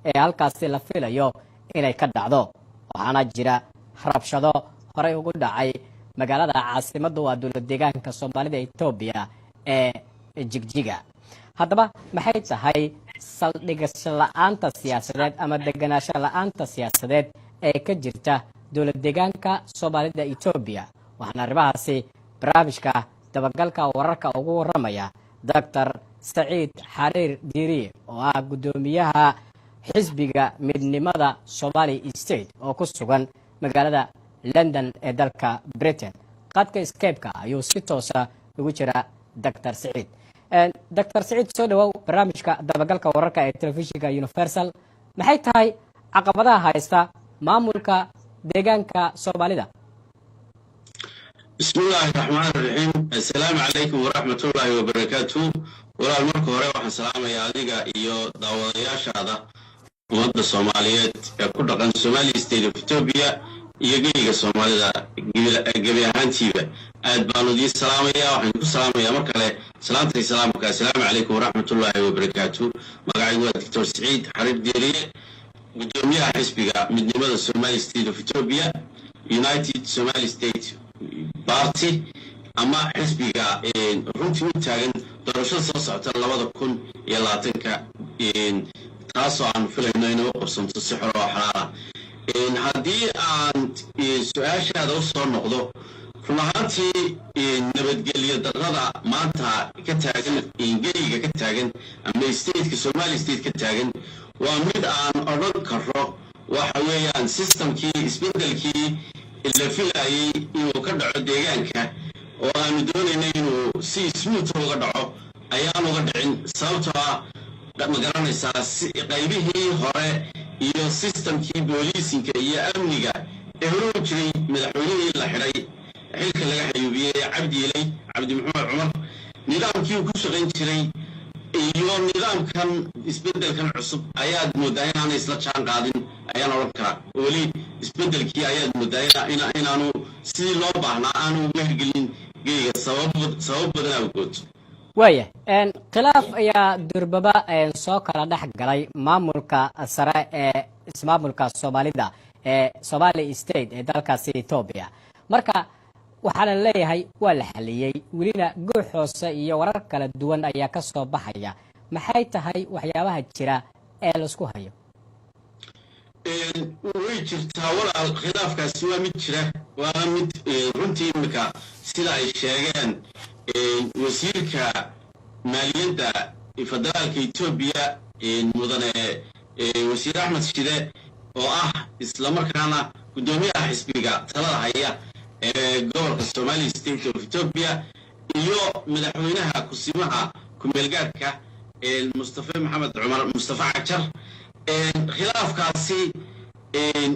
ee halkaasi la filayo inay ka dhacdo. Waxaana jira rabshado horey ugu dhacay magaalada caasimadda waa dowlad deegaanka Soomaalida Etoobiya ee Jigjiga. Haddaba, maxay tahay saldhigasho la-aanta siyaasadeed ama deganaansho la-aanta siyaasadeed ee ka jirta dowlad deegaanka Soomaalida Etoobiya? Waxaana arrimahaasi barnaamijka dabagalka wararka ugu waramaya Doctor Saciid Xariir Diiriye, oo ah guddoomiyaha xisbiga Midnimada Somali State, oo ku sugan magaalada London ee dalka Britain. Qadka Skype-ka ayuu si toosa ugu jira Doctor Saciid. Doctor Saciid, soo dhawow barnaamijka dabagalka wararka ee telefishinka Universal. Maxay tahay caqabadaha haysta maamulka deegaanka Soomaalida? Bismi illaahi raxmaan raxiim. Assalaamu calaykum waraxmatullaahi wabarakaatu. Walaal, marka hore waxaan salaamayaa adiga iyo daawadayaashaada, ummadda Soomaaliyeed ee ku dhaqan Somali State of Ethiopia iyo geyga Soomaalida gebi ahaantiiba. Aad baanu idiin salaamayaa. Waxaan ku salaamayaa mar kale salaantay salaamka: assalaamu calaykum waraxmatullaahi wabarakaatu. Magacaygu waa Doctor Siciid Xariir Diiriye, guddoomiyaha xisbiga Midnimada Somali State of Ethiopia, United Somali State Party, ama xisbiga runtii u taagan doorashada soo socota 2020-ka, taasoo aanu filayno inay u qabsanto si xor oo xalaala. Haddii aan su-aashaada u soo noqdo, run ahaantii nabadgelyo darrada maanta ka taagan geyga ka taagan ama stateka Somali State ka taagan waa mid aan odhan karo waxa weeyaan systemkii isbeddelkii la filayay inuu ka dhaco deegaanka oo aanu doonaynay inuu si smooth uga dhaco ayaan uga dhicin, sababtoo ah, ma garanaysaa, qaybihii hore iyo systemkii booliisinka iyo amniga ee hore u jiray madaxweynihii la xidhay, xilka laga xayuubiyey, Cabdi Ilay, Cabdi Maxamed Cumar, nidaamkii uu ku shaqayn jiray iyo nidaamkan isbeddelkan cusub ayaad moodaa inaanay isla jaan qaadin ayaan odhan karaa. Weli isbeddelkii ayaad moodaa inaanu sidii loo baahnaa aanu uga hirgelin geyga sabab badan awgood. Waaya, khilaaf ayaa durbaba soo kala dhex galay maamulka sare ee ismaamulka Soomaalida ee Somali State ee dalkaasi Etoobiya. Marka waxaana leeyahay waa la xaliyey, welina guux hoose iyo warar kala duwan ayaa ka soo baxaya. Maxay tahay waxyaabaha jira ee laisku hayo? Way jirtaa, walaal. Khilaafkaasi waa mid jira, waana mid runtii imika sida ay sheegeen wasiirka maaliyadda federaalka Etoobiya, mudane wasiir Axmed Shide, oo ah islamarkaana guddoomiyaha xisbiga talada haya ee gobolka Somali State of Ethiopia, iyo madaxweynaha kusimaha kumeelgaadhka Mustafe Maxamed Cumar, Mustafa Cajar. Khilaafkaasi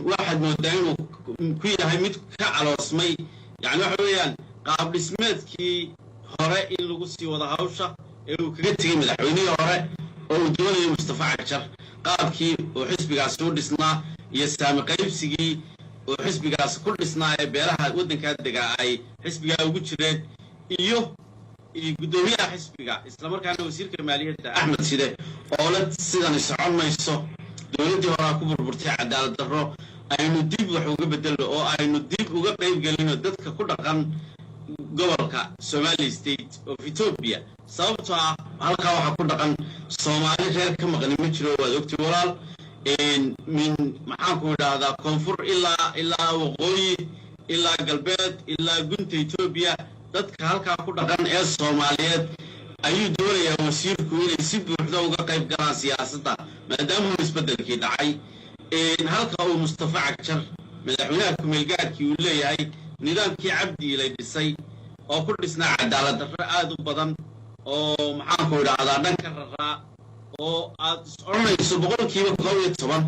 waxaad moodaa inuu ku yahay mid ka caloosmay, yani waxa weeyaan qaab dhismeedkii hore in lagu sii wado hawsha ee uu kaga tegey madaxweynihii hore, oo uu doonayo Mustafa Cajar qaabkii uu xisbigaasi u dhisnaa iyo saami qaybsigii uu xisbigaasi ku dhisnaa ee beelaha waddankaa degaa ay xisbigaa ugu jireen, iyo guddoomiyaha xisbiga islamarkaana wasiirka maaliyadda Axmed Shide oo la sidani socon mayso, dowladdii horaa ku burburtay cadaalad darro, aynu dib wax uga bedelno oo aynu dib uga qayb gelino dadka ku dhaqan gobolka Somali State of Ethiopia, sababtoo ah halkaa waxaa ku dhaqan Soomaali reer ka maqani ma jiro. Waad ogtay, walaal, min maxaanku idhaahdaa koonfur ilaa waqooyi, ilaa galbeed, ilaa gunta Etoobiya, dadka halkaa ku dhaqan ee Soomaaliyeed ayuu doonayaa wasiirku inay si buuxda uga qayb galaan siyaasadda maadaama uu isbeddelkii dhacay, halka uu Mustafa Cagjar, madaxweynaha kumeelgaadhkii, uu leeyahay nidaamkii Cabdi Ilay dhisay oo ku dhisnaa cadaalad darro aad u badan oo maxaanku idhaahdaa dhanka raraa, oo aad is odhanayso 11%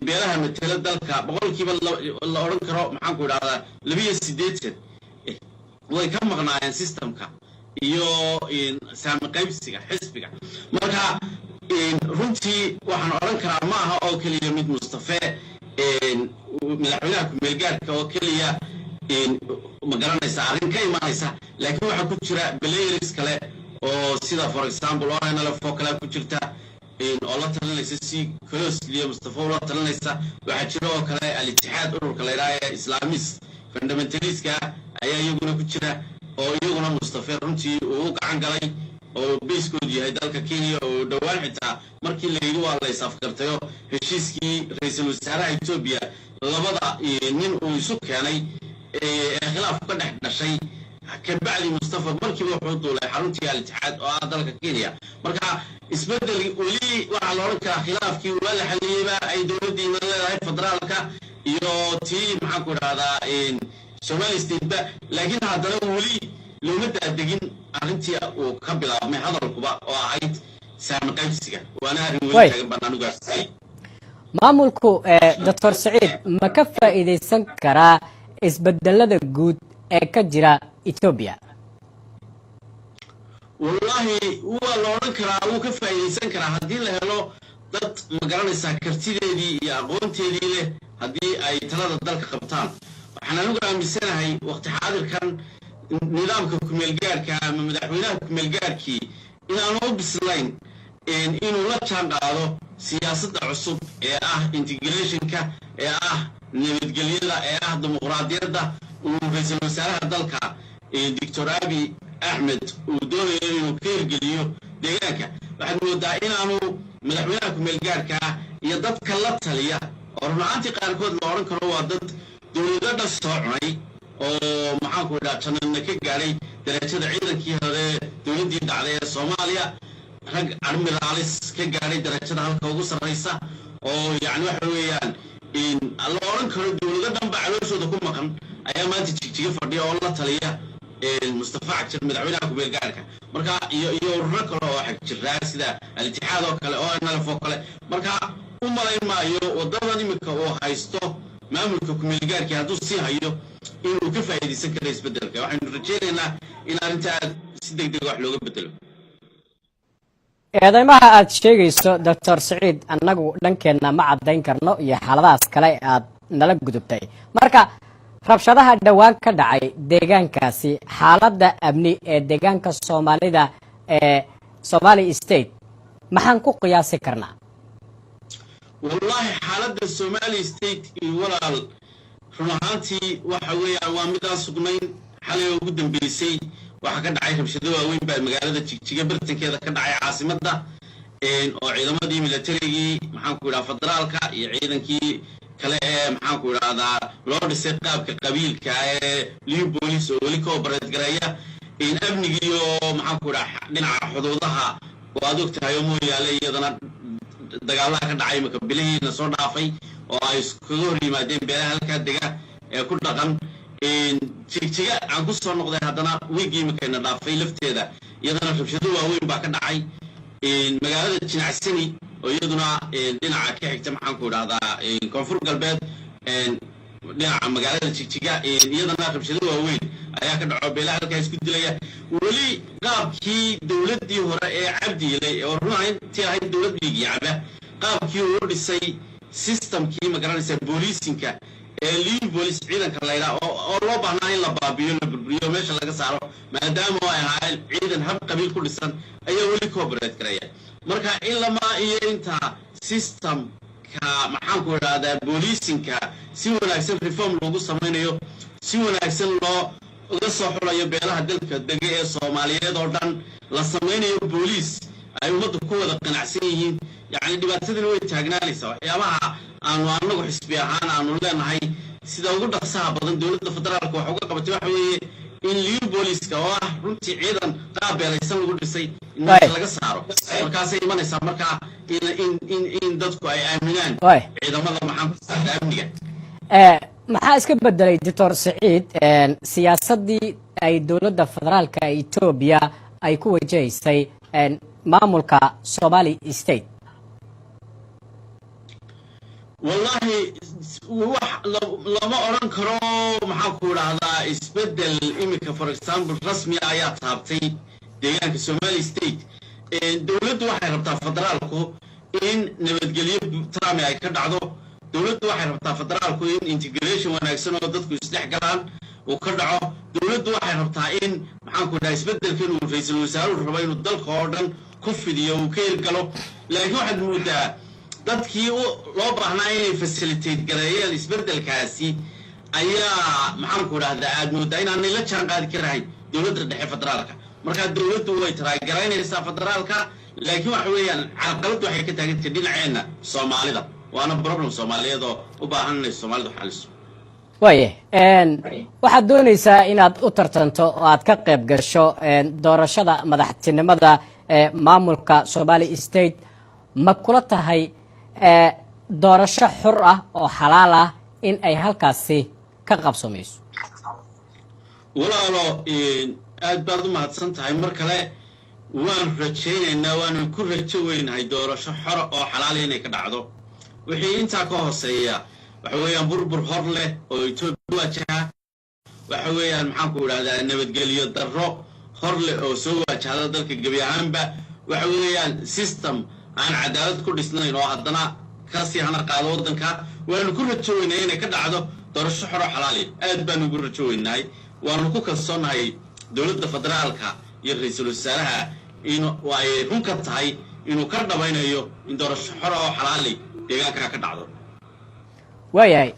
beelaha matela dalka, boqolkiiba la odhan karo maxaanku idhahdaa 82 way ka maqnaayeen systemka iyo saami qaybsiga xisbiga. Marka runtii waxaan odhan karaa ma aha oo keliya mid Mustafe, madaxweynaha kumeelgaadhka oo keliya, ma garanaysa, arrin ka imanaysa, laakiin waxaa ku jira players kale oo sida, for example, ONLF oo kale ku jirta. oo la talinaysa si closely Mustafa ula talinaysa. Waxaa jira oo kale Al-Itixaad, ururka la yidhaha ee Islamist fundamentalistka ayaa iyaguna ku jira, oo iyaguna Mustafa runtii uu u gacan galay, oo base-koodu yahay dalka Kenya, oo dhowaan xitaa markii la yidhi waa la is-afgartayo heshiiskii ra-iisul wasaaraha Etoobiya labada nin uu isu keenay ee khilaafku ka dhex dhashay kabacdi, Mustafa markiiba wuxuu duulay xaruntii Al-Itixaad oo ah dalka Kenya. Marka isbedel weli waxaa la odhan karaa khilaafkii waa la xaliyeyba ay dowladdiina leedahay federaalka iyo tii, maxaan ku idhahdaa, Somali State-ba, laakiin haddana weli looma daadegin arrintii uu ka bilaabmay hadalkuba oo ahayd saami qaybsiga, waana arrin weli taagan baan anigu arsay. Maamulku, Doctor Saciid, ma ka faa'iidaysan karaa isbedelada guud ee ka jira Etoobiya? Wallaahi, waa la odhan karaa wuu ka faa'iidaysan karaa haddii la helo dad, ma garanaysaa, kartideedii iyo aqoonteedii leh, haddii ay talada dalka qabtaan. Waxaan anigu aaminsanahay waqti xaadirkan nidaamka kumeelgaarka ama madaxweynaha kumeelgaarkii inaanu u bislayn inuu la jaan qaado siyaasadda cusub ee ah integrationka, ee ah nabadgelyada, ee ah dimuqraadiyadda uu ra-iisul wasaaraha dalka Doctor Abi Axmed uu doonayo inuu ka hirgeliyo deegaanka. Waxaad moodaa inaanu madaxweynaha kumeelgaarka ah iyo dadka la taliya, oo run ahaantii qaarkood la odhan karo waa dad dowlado dhan soo cunay oo, maxaanku idhaha, jannana ka gaadhay darajada ciidankii hore dowladdii dhacday ee Soomaaliya, rag admiraalis ka gaadhay darajada halka ugu sarraysa, oo yacni waxa weeyaan la odhan karo dowlado dhan ba calooshooda ku maqan, ayaa maanta Jigjiga fadhiya oo la taliya Mustafa Cagjar, madaxweynaha kumeel gaarka. Marka iyo ururo kale oo xag jiraa sida Al-Itixaad oo kale oo NLF oo kale. Marka u malayn maayo wadadan iminka uu haysto maamulka kumeel gaarkii hadduu sii hayo inuu ka faa'iidaysan karo isbeddelka. Waxaynu rajaynaynaa in arrintaa si deg dega wax looga bedelo. Eedeymaha aad sheegayso, Doctor Saciid, annagu dhankeenna ma caddayn karno iyo xaaladahaas kale aad nala gudubtay. Marka rabshadaha dhowaan ka dhacay deegaankaasi, xaaladda amni ee deegaanka Soomaalida ee Somali State maxaan ku qiyaasi karnaa? Wallaahi, xaaladda Somali State, walaal, run ahaantii waxa weeyaan waa midaan sugnayn. Xalay oo ugu dambeysay waxaa ka dhacay rabshado waaweyn baa magaalada Jigjiga bartankeeda ka dhacay, caasimadda, oo ciidamadii militarigii, maxaanku idhaha, federaalka iyo ciidankii kale ee, maxaanku idhahdaa, loo dhisay qaabka qabiilka ee Liyu Police oo weli ka operate gareeya amnigiiyo, maxaanku idhaha, dhinaca xuduudaha oo aad og tahay oo Mooyaale iyadana dagaalaha ka dhacay imika bilihiina soo dhaafay oo ay kaga hor yimaadeen beelaha halkaa dega ee ku dhaqan Jigjiga. Aan ku soo noqday haddana wiiggii imikayna dhaafay lafteeda iyadana rabshado waaweyn baa ka dhacay magaalada Jinacsani oo iyaduna dhinaca ka xigta, maxaanku idhahdaa, Koonfur Galbeed, dhinaca magaalada Jigjiga. Iyadana rabshado waaweyn ayaa ka dhaco, beelaha halkaa isku dilaya. Weli qaabkii dowladdii hore ee Cabdi Ilay, oo run ahaantii ahayd dowlad dhiigyacba, qaabkii uu dhisay systemkii, ma garanaysa, policingka ee Liyu Police ciidanka laydhaa oo loo baahnaa in la baabiyo, la burburiyo, meesha laga saaro, maadaama ay ahaayeen ciidan hab qabiil ku dhisan, ayaa weli ka operate garaya. Marka in lama iyo inta systemka, maxaanku idhahdaa, policingka si wanaagsan reform loogu samaynayo, si wanaagsan loo uga soo xulayo beelaha dalka dega ee Soomaaliyeed oo dhan, la samaynayo booliis ay ummaddu ku wada qanacsan yihiin, yacni dhibaatadina way taagnaanaysaa. Waxyaabaha aanu annagu xisbi ahaan aanu leenahay sida ugu dhaqsaha badan dowladda federaalka wax uga qabatay waxa weeye in Liyu Booliska oo ah runtii ciidan qaab beelaysan lagu dhisay in meesha laga saaro. Markaasay imanaysaa markaa in dadku ay aaminaan ciidamada, maxaan ku saarta, amniga. Maxaa iska bedelay, Doctor Saciid, siyaasaddii ay dowladda federaalka Etoobiya ay ku wajahaysay maamulka Somali State? Wallaahi, wax lama odhan karo, maxaan ku idhahdaa, isbedel iminka, for example, rasmiya ayaa taabtay deegaanka Somali State. Dowladdu waxay rabtaa, federaalku, in nabadgelyo trami ay ka dhacdo. Dowladdu waxay rabtaa, federaalku, in integration wanaagsan oo dadku isdhex galaan uu ka dhaco. Dowladdu waxay rabtaa in, maxaanku dhaha, isbeddelkan uu ra-iisul wasaaruhu rabo inuu dalka oo dhan ku fidiyo, uu ka hirgalo. Laakiin waxaad moodaa dadkii loo baahnaa inay facilitate gareeyeen isbeddelkaasi ayaa, maxaanku dhahdaa, aad moodaa inaanay la jaan qaadi karahayn dowladda dhexe federaalka. Markaa dowladdu way taraagaraynaysaa federaalka, laakiin waxa weeyaan carqaladdu waxay ka taagantahay dhinaceenna Soomaalida, waana problem Soomaaliyeed oo u baahan inay Soomaalidu xaliso. Waaya, waxaad doonaysaa inaad u tartanto oo aad ka qayb gasho doorashada madaxtinimada ee maamulka Somali State. Ma kula tahay doorasho xur ah oo xalaal ah in ay halkaasi ka qabsoomayso? Walaalo, aad baad u mahadsan tahay mar kale. Waan rajaynaynaa, waanu ku rajo weynahay doorasho xora oo xalaala inay ka dhacdo. Wixii intaa ka hooseeya waxa weeyaan burbur hor leh oo Etoobiya waajaha, waxa weeyaan, maxaanku idhahdaa, nabadgelyo darro hor leh oo soo waajahda dalka gebi ahaanba, waxa weeyaan system aan cadaalad ku dhisnayn oo haddana kasii hana qaado waddanka. Waanu ku rajo weynahay inay ka dhacdo doorasho xor oo xalaali. Aad baanu ugu rajo weynahay, waanu ku kalsoonahay dowladda federaalka iyo ra-iisul wasaaraha in ay run ka tahay inuu ka dhabaynayo in doorasho xor oo xalaali deegaankaa ka dhacdo. Waayahay,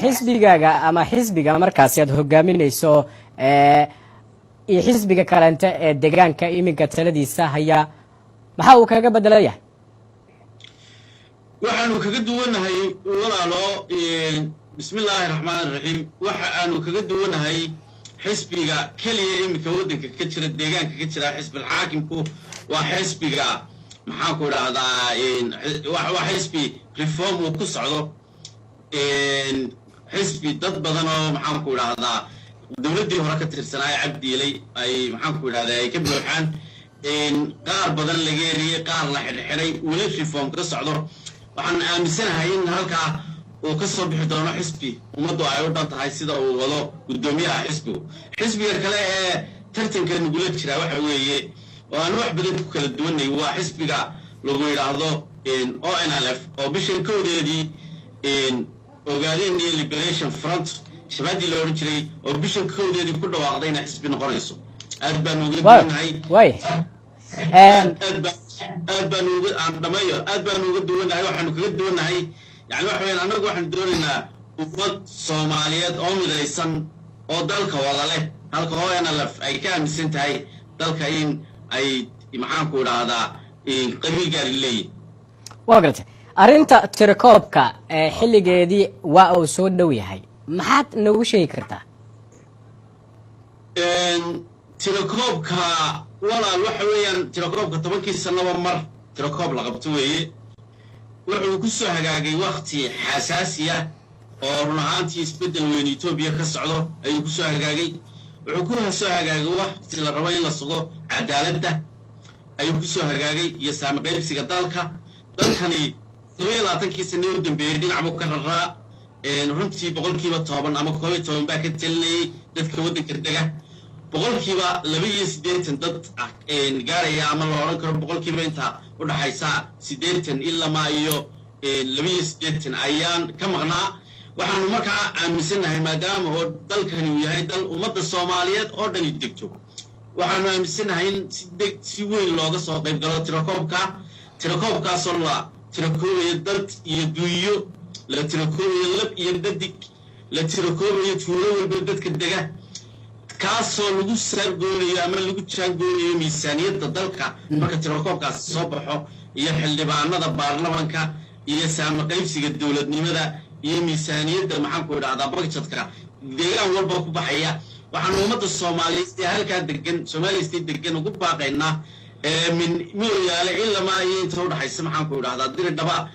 xisbigaaga ama xisbiga markaasi aad hogaaminayso iyo xisbiga kaleente ee deegaanka iminka taladiisa haya, maxaa uu kaga bedelan yahay? Waxaanu kaga duwanahay, walaalo, bismi illaahi raxmaan raxiim, waxa aanu kaga duwanahay xisbiga keliya iminka waddanka ka jira, deegaanka ka jira, xisbilxaakimku waa xisbiga, maxaanku idhahdaa, waa xisbi reform uu ku socdo, xisbi dad badan oo, maxaanku idhahdaa, dowladdii hore ka tirsanaayo Cabdiilay ay, maxaanku idhahdaa, ay ka buuxaan, qaar badan laga eriyey, qaar la xidhxidhay, weli reform ka socdo. Waxaan aaminsanahay in halkaa uu ka soo bixi doono xisbi ummaddu ay u dhan tahay, sida uu wado guddoomiyaha xisbigu. Xisbiga kale ee tartanka nagula jiraa waxa weeye, oo aan wax badan ku kala duwanay, waa xisbiga lagu yidhaahdo ONLF, oo bishan 1deedii, Ogaadeen iyo Liberation Front shabaadii la odhan jiray, oo bishan 1deedii ku dhawaaqday inay xisbi noqonayso. Aad baanu uga duwanahay. Aad baanu uga aan dhamayo, aad baanu uga duwanahay. Waxaanu kaga duwanahay, yani, waxa weyaan annagu waxaanu doonaynaa ummad Soomaaliyeed oo midaysan oo dalka wada leh, halka ONLF ay ka aaminsan tahay dalka in ay, maxaanku idhaahdaa, qabiil gaari leeyihin. Waa gartay. Arrinta tirakoobka ee xilligeedii waa uu soo dhow yahay. Maxaad noogu sheegi kartaa? Tirakoobka, walaal, waxa weeyaan tirakoobka 10kii sanaba mar tirakoob la qabto weeye. Wuxuu ku soo hagaagay wakti xasaasi ah oo run ahaantii isbeddel weyn Etoobiya ka socdo ayuu ku soo hagaagay. Wuxuu ku soo hagaagay wakti la rabo in la sugo cadaaladda ayuu ku soo hagaagay iyo saami qaybsiga dalka. Dalkani 27kii sane u dambeeyey dhinac buu ka raraa. Runtii 10% ama 11 baa ka telinayay dadka waddanka dega. 82% dad gaaraya, ama la odhan karo boqolkiiba inta udhaxaysa 80 ilamaa iyo 82 ayaan ka maqnaa. Waxaanu markaa aaminsannahay, maadaama oo dalkani uu yahay dal ummadda Soomaaliyeed oo dhani degto, waxaanu aaminsannahay in si deg si weyn looga soo qayb galo tirakoobka, tirakoobkaasoo la tirakoobayo dad iyo duuyo, la tirakoobayo lab iyo dhadig, la tirakoobayo tuulo walba dadka dega, kaasoo lagu saargoonayo ama lagu jaangoonayo miisaaniyadda dalka marka tirakoobkaasi soo baxo, iyo xildhibaanada baarlamanka, iyo saami qaybsiga dowladnimada, iyo miisaaniyadda, maxaanku idhahdaa, budgetka deegaan walba ku baxaya. Waxaanu ummadda Soomaaliyeed ee halkaa degan, Somali State degan, ugu baaqaynaa min Mooyaale ilamaa iyo inta udhaxaysa, maxaanku idhahdaa, Diridhaba,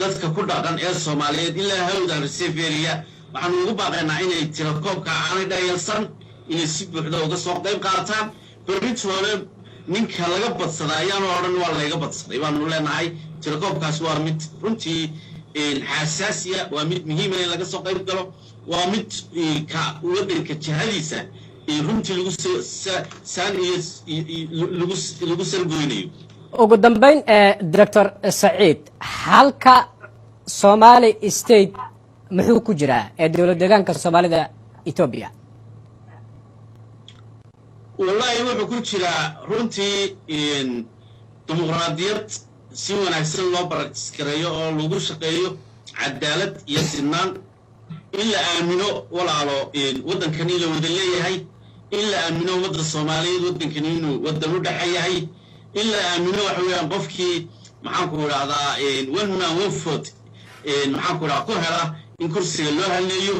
dadka ku dhaqan ee Soomaaliyeed ilaa Hawdan Reserve Area, waxaanu ugu baaqaynaa inay tirakoobka aanay dhayalsan, inay si buuxda uga soo qayb qaataan. Berritoole ninka laga badsaday ayaanu odhan "waa layga badsaday" baanu leenahay. Tirakoobkaas waa mid runtii xasaasiya, waa mid muhiima in laga soo qayb galo, waa mid ka waddanka jihadiisa runtii lagu saan iyo lagu sargoynayo. Ugu dambeyn, Doctor Saciid, xalka Somali State muxuu ku jiraa ee dowlad deegaanka Soomaalida Etoobiya? Wallaahi, wuxuu ku jiraa runtii dimuqraadiyad si wanaagsan loo practice gareeyo oo lagu shaqeeyo, cadaalad iyo sinaan in la aamino, walaalo, waddankani la wada leeyahay, in la aamino ummadda Soomaaliyeed waddankani inuu waddan u dhexe yahay, in la aamino waxa weeyaan qofkii, maxaanku idhahdaa, one man one vote, maxaanku idhahdaa, ku hela in kursiga loo haneeyo,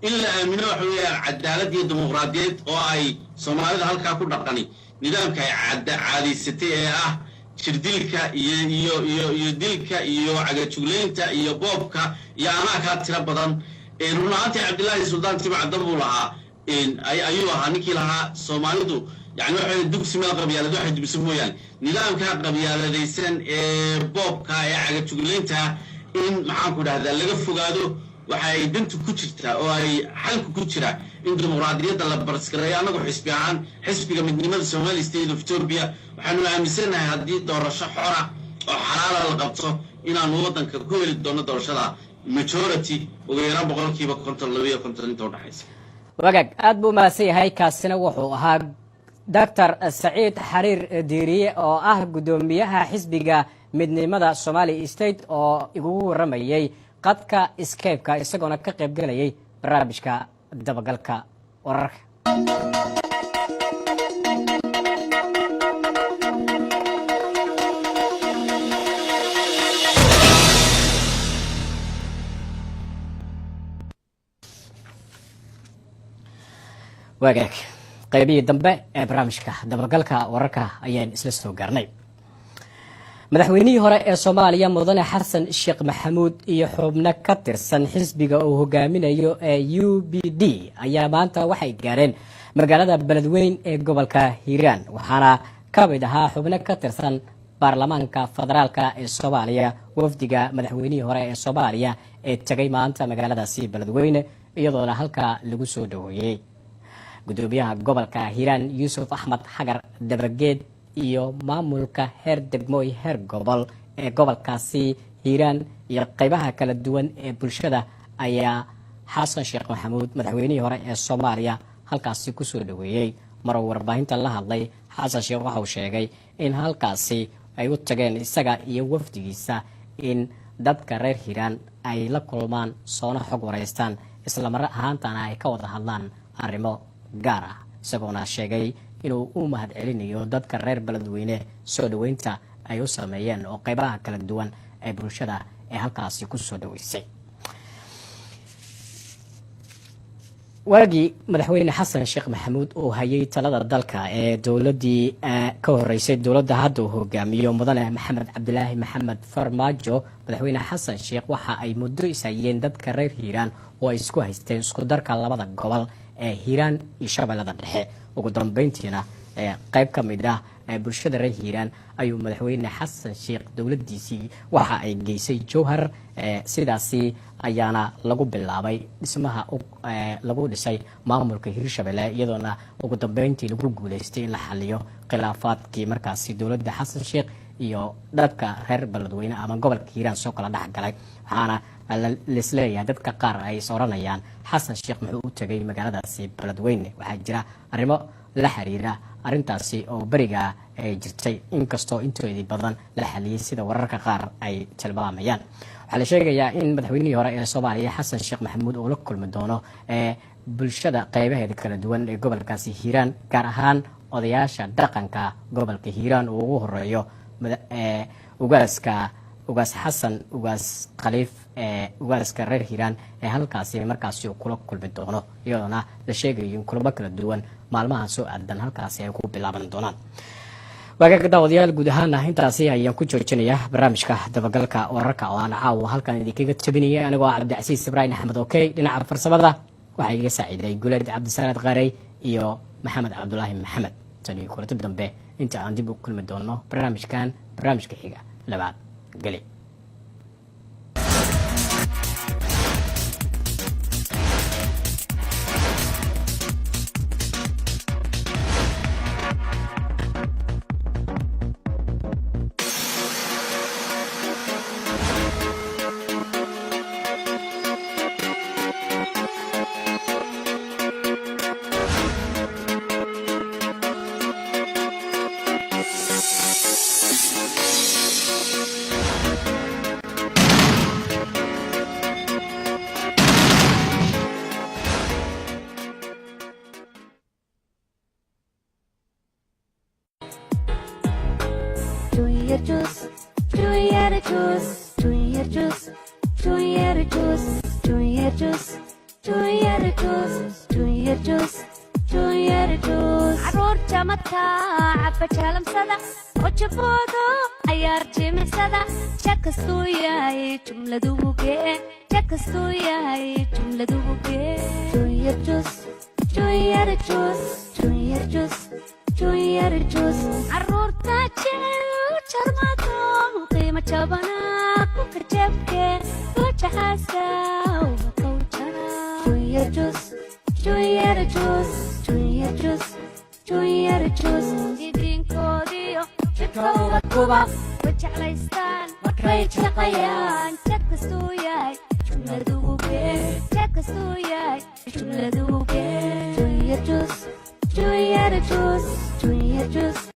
in la aamino waxa weeyaan cadaalad iyo dimuqraadiyad oo ay Soomaalida halkaa ku dhaqani nidaamka ay caadaysatay ee ah jirdilka iyo dilka iyo cagajuglaynta iyo boobka iyo anaa kaa tiro badan. Run ahaantii, Cabdillaahi Suldaan Timacadda buu lahaa, ayuu ahaa ninkii lahaa Soomaalidu yani waxa dugsi meel qabyaalad waxay dubisa mooyaane. Nidaamka qabyaaladaysan ee boobka ee cagajuglaynta in, maxaanku idhahdaa, laga fogaado. Waxa ay dantu ku jirtaa oo ay xalku ku jiraa in dimuqraadiyadda la practice gareeyo. Annagu xisbi ahaan, xisbiga Midnimada Somali State of Ethiopia, waxaanu aaminsannahay haddii doorasho xora oo xalaala la qabto inaanu waddanka ku heli doono doorashada majority ugu yaraan 50%, 52 inta udhexaysa. Wagaag, aad buu mahadsan yahay. Kaasina wuxuu ahaa Doctor Saciid Xariir Diiriye oo ah guddoomiyaha xisbiga Midnimada Somali State oo igugu waramayey qadka Skype-ka, isagoona ka qayb galayay barnaamijka dabagalka wararka. Wagaag, qaybihii dambe ee barnaamijka dabagalka wararka ayaan isla soo gaarnay. Madaxweynihii hore ee Soomaaliya, Mudane Xasan Sheekh Maxamuud, iyo xubno ka tirsan xisbiga uu hogaaminayo ee UPD ayaa maanta waxay gaareen magaalada Beledweyn ee gobolka Hiiraan. Waxaana ka mid ahaa xubno ka tirsan baarlamaanka federaalka ee Soomaaliya wafdiga madaxweynihii hore ee Soomaaliya ee tegay maanta magaaladaasi Beledweyne, iyadoona halkaa lagu soo dhaweeyey gudoomiyaha gobolka Hiiraan, Yuusuf Axmed Xagar Dabageed, iyo maamulka heer degmo iyo heer gobol ee gobolkaasi Hiiraan iyo qeybaha kala duwan ee bulshada ayaa Xasan Sheekh Maxamuud, madaxweynihii hore ee Soomaaliya, halkaasi kusoo dhaweeyey. Maruu warbaahinta la hadlay Xasan Sheekh, waxa uu sheegay in halkaasi ay u tageen isaga iyo wafdigiisa in dadka reer Hiiraan ay la kulmaan, soona xog wareystaan, isla mar ahaantana ay ka wada hadlaan arrimo gaar ah, isagoona sheegay inuu u mahad celinayo dadka reer Beledweyne soo dhaweynta ay u sameeyeen oo qeybaha kala duwan ee bulshada ee halkaasi kusoo dhaweysay. Waagii madaxweyne Xasan Sheekh Maxamuud uu hayay talada dalka ee dowladii ka horeysay dowladda hadda uu hogaamiyo Mudane Maxamed Cabdilaahi Maxamed Farmaajo, madaxweyne Xasan Sheekh waxa ay muddo ishayeen dadka reer Hiiraan oo ay isku haysteen isku darka labada gobol ee Hiiraan iyo Shabeellada Dhexe. Ugu dambeyntiina qayb ka mid ah bulshada reer Hiiraan ayuu madaxweyne Xasan Sheekh dowladiisii waxa ay geysay Jowhar. Sidaasi ayaana lagu bilaabay dhismaha lagu dhisay maamulka Hiirshabelle, iyadoona ugu dambeyntii lagu guuleystay in la xaliyo khilaafaadkii markaasi dowladda Xasan Sheekh iyo dadka reer Beledweyne ama gobolka Hiiraan soo kala dhex galay. Waxaana laisleeyahay, dadka qaar ay is oranayaan, Xasan Sheekh muxuu u tegay magaaladaasi Beledweyne? Waxaa jira arrimo la xiriira arrintaasi oo beriga ay jirtay, inkastoo intoodii badan la xaliyey sida wararka qaar ay tilmaamayaan. Waxaa la sheegayaa in madaxweynihii hore ee Soomaaliya, Xasan Sheekh Maxamuud, uu la kulmi doono ee bulshada qeybaheeda kala duwan ee gobolkaasi Hiiraan, gaar ahaan odayaasha dhaqanka gobolka Hiiraan uu ugu horeeyo ugaaska, Ugaas Xasan Ugaas Khaliif, ee ugaaska reer Hiiraan ee halkaasi markaasi uu kula kulmi doono, iyadoona la sheegayo in kulamo kala duwan maalmaha soo aadan halkaasi ay ku bilaaban doonaan. Waagaga daawadayaal, guud ahaana intaasi ayaan ku joojinayaa barnaamijka dabagalka wararka oo aan caawa halkan idinkaga tabinayay anigoo ah Cabdicasiis Ibraahim Axmed. Okey, dhinaca farsamada waxaa iga saaciiday Guleed Cabdisalaad Qaarey iyo Maxamed Cabdulaahi Maxamed. Tan iyo kulanti dambe, inta aan dib u kulmi doono barnaamijkan barnaamijka xiga, labaad geli. Juice, Junior Juice, Junior Juice, Junior Juice. Caruurta mataaca bajalamsada oo jaboodo cayaar jimicsada, jakastuu yahay jumladuhu gee, jakastuu yahay jumladuhu gee. Junior Juice, Junior Juice, Junior Juice, Junior Juice. Caruurta jecel jarmado, qiimo jabana ku karjeebke gojaxaasa ubakowjara. Junior Juice, Junior Juice, Junior Juice, Junior Juice. Idinkoodiyo jidka ubadkuba way jeclaystaan markay jaqayaan. Jag kastuu yahay jumladuhu gee, jag kastuu yahay jumladuhu gee. Junior Juice, Junior Juice, Junior Juice.